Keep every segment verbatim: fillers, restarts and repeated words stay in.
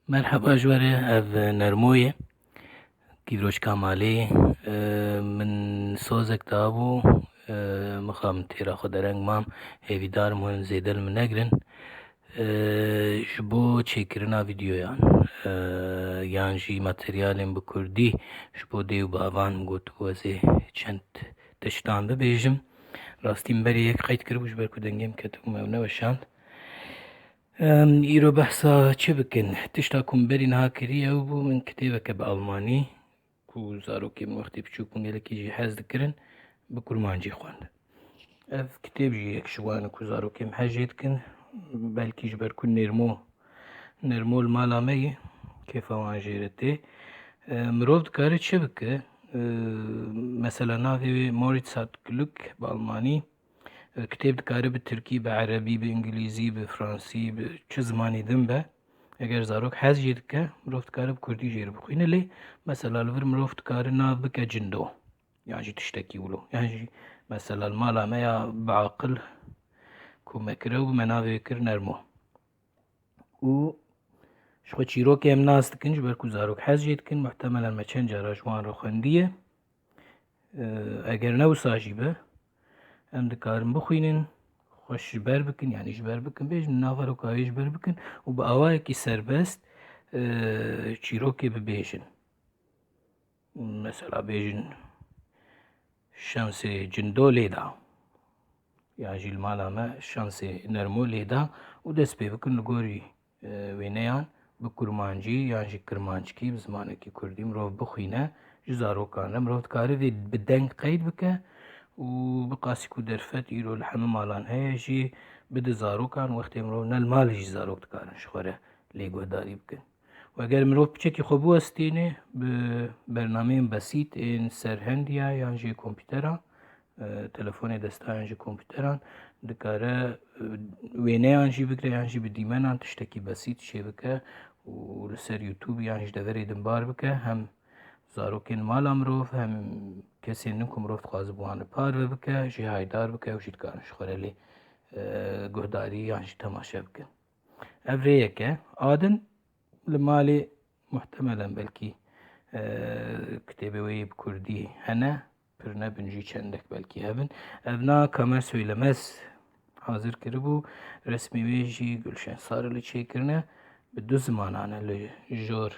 Merheba ji we re, ev Nermo ye. Kîvroçka malê, e, min sozek dabû, e, mixabin têra xwe dereng mam, hêvîdar im hûn zêde li min negirin. E, ji bo çêkirina vîdeoyan, e, yan jî materyalên bi kurdî ji bo dê û bavan, min got ez ê çend tiştan bibêjim. Rastî min berê yek qeyd kiribû, ji ber ku dengê min ketibû, me ew neweşand. Em, îro behsa çi bikin? Tişta ku min berî niha kirî ew bû, min kitêbeke bi almanî, ku zarokê min wextê biçûk bûn gelekî jî hez dikirin, bi kurmancî xwend. Ev kitêb jî yek ji wan e ku zarokê min hez jê dikin. Belkî ji ber ku Nermo, Nermo li mala me ye, kêfa wan jê re tê. E, mirov dikare çi bike? E, mesela navê wê Moritz hat Glück bi almanî. E, kitêb dikare bi tirkî, bi erebî, bi îngilîzî, bi fransî, bi çi zimanî din be. Eger zarok hez jê dike, mirov dikare bi kurdî jê re bixwîne. Lê mesela li vir mirov dikare nav bike cindo. Yan jî tiştekî wilo. Yan jî mesela li mala me ya bi aqil ku me kire û me navê wê kir Nermo. Û ji xwe çîrokê em nas dikin, ji ber ku zarok hez jê dikin, muhtemelen me çend cara ji wan re xwendiye. E, eger ne wisa jî be, em dikarin bixwînin, xweş ji ber bikin, yanî ji ber bikin, bêjin, nava roka wê ji ber bikin û bi awayekî serbest, e, çîrokê bibêjin. Mesela bêjin, şansê cindo lê da. Yan jî li mala me şansê Nermo lê da û dest pê bikin li gorî, e, wêneyan bi kurmancî yan jî kirmanckî, bi zimanekî kurdî mirov bixwîne, ji zarokan re mirov dikare vê bi deng qeyd bike û bi qasî ku derfet îro li hemû malan heye jî bide zarokan, wextê mirov ne li malê jî zarok dikarin ji xwe re lê guhdarî bikin. Û eger mirov piçekî xwe biwestîne bi bernameyên besît ên ser hendiya yan jî kompîteran, e, telefonê desta yan jî kompîteran, dikare, e, wêneyan jî bigire yan jî bi dîmenan tiştekî besît çêbike û li ser YouTube yan jî deverê din bar bike. Hem zarokên mala mirov, hem kesên din ku mirov dixwaze bi wan re parve bike, jê haydar bike û jî dikarin ji xwe re lê, e, guhdarî yan jî temaşe bikin. Ev rê yek e. A din li malê muhtemelen belkî, e, kitêbê wê yê bi kurdî hene, pir nebin jî çendek belkî hebin. Ev na Kamer Söylemez hazir kiribû. Resmê wê jî Gulşen Sarili çêkirine. Bi du zimanan e, li jor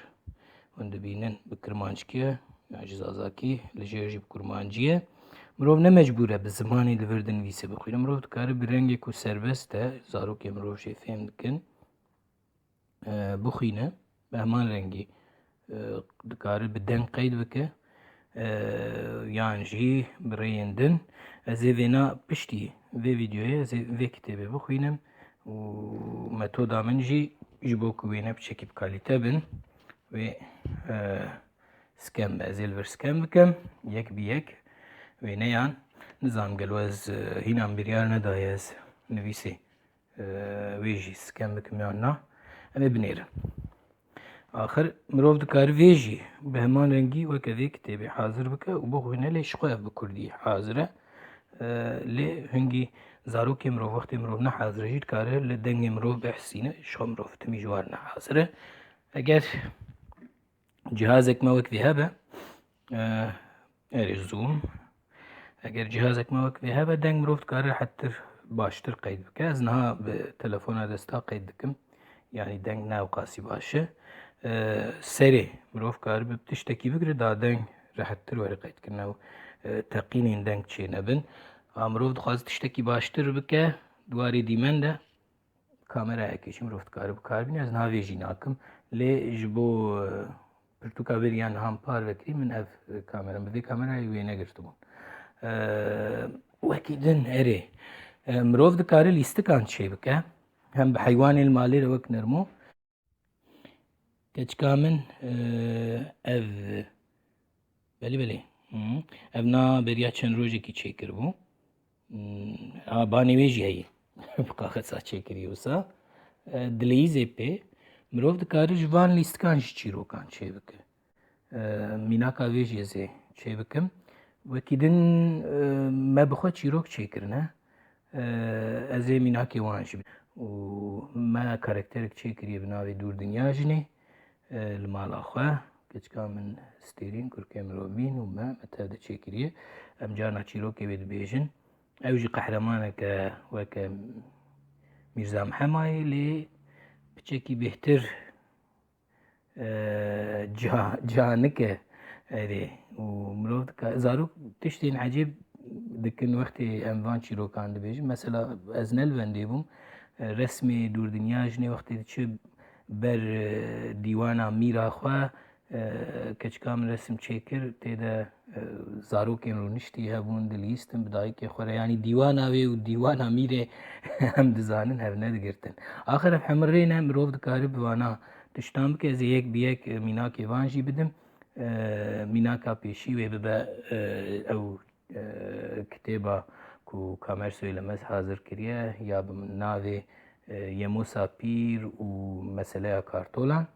hûn dibînin bi kirmanckî ye, yan jî zazakî, li jêr jî bi kurmancî ye. Mirov ne mecbûr e bi zimanê li vir dinivîse bixwîne. Mirov dikare bi rengê ku serbest e, zarokê mirov jê fêm dikin, e, bixwîne. Bi heman rengî, e, dikare bi deng qeyd bike, e, yan jî bi rêyên din. Ez ê vêna piştî vê vîdeoyê, ez ê vê kitêbê bixwînim û metoda min jî ji bo ku wêne piçekî bi kalîte bin, wê, e, skem be. Ez ê li vir skem bikim, yek bi yek wêneyan. Nizanim gelo ez, e, hîna min biryar nedaye ez nivîsê, e, wê jî skem bikim yan na. Em ê binêrin. Axir mirov dikare vê jî bi heman rengî weke vê kitêbê hazir bike û bixwîne, lê ji xwe ev bi kurdî hazir e. E, lê hingî zarokê mirov, wextê mirov ne hazir e jî, dikare li dengê mirov bihsîne, ji xwe mirov timî ji wan ne hazir e. Eger cihazek me wek vê hebe, e, erê zoom, eger cihazek me wek vê hebe, deng mirov dikare rehettir, baştir qeyd bike. Ez niha bi telefona desta qeyd dikim, yanî deng ne ewqasî baş e. E, serê mirov kare bi tiştekî bigire, da deng rehettir were qeydkirin, ew, e, teqînên deng çê nebin. A mirov dixwaze tiştekî baştir bike, di warê dîmen de kamerayekê jî mirov dikare bi kar bîne. Ez niha vê jî nakim. Lê ji bo, e, pirtûka berî yan niha min parve kirî, min ev, e, kamera, min bi vê kamerayê wê negirtibûn. E, wekî din erê. E, mirov dikare lîstikan çêbike. Hem bi heywanên malê re wek Nermo. Keçika min, e, ev, belê, belê. Hı. Ev na beriya çend rojekî çêkiribû. Hmm, a, banê wê jî heye. Bi kaxetsa çêkirî wisa. E, dileyîzê pê. Mirov dikare ji van lîstikan jî çîrokan çêbike. E, mînaka vê jî ez ê çêbikim. Wekî din, e, me bi xwe çîrok çêkirine. E, ez ê mînakê wan jî bi-, û me karakterek çêkiriye bi navê Dûrdinya Jinê. e, li mala xwe. Keçika min Stêrîn, kurkê mirovîn û me, me tev de çêkiriye. Em carna çîrokê wê dibêjin. Ew jî qehremaneke weke Mîrza Mihemayê, lê piçekî bêhtir, e, ca-, canik e. Erê, û mirov dika-, zarok tiştên ecêb dikin wextê em van çîrokan dibêjin. Mesela ez ne li wendê bûm, e, resmê dûrdinya jinê wextê diçi ber, e, dîwana mîra xwe, e, keçika min resim çêkir, tê de, e, zarokên rûniştî hebûn, dilîstin bi dayikê xwe re. Yanî dîwana wê û dîwana mîrê em dizanin hev nedigirtin. Axir ev hemû rê ne, mirov dikare bi vana tiştan bike. Ez ê yek bi yek, e, mînakê van jî bidim. E, mînaka pêşî wê bibe, e, ew, e, kitêba ku Kamer Söylemez hazir kiriye, ya bi navê, e, Yemosa Pîr û Meseleya Kartolan.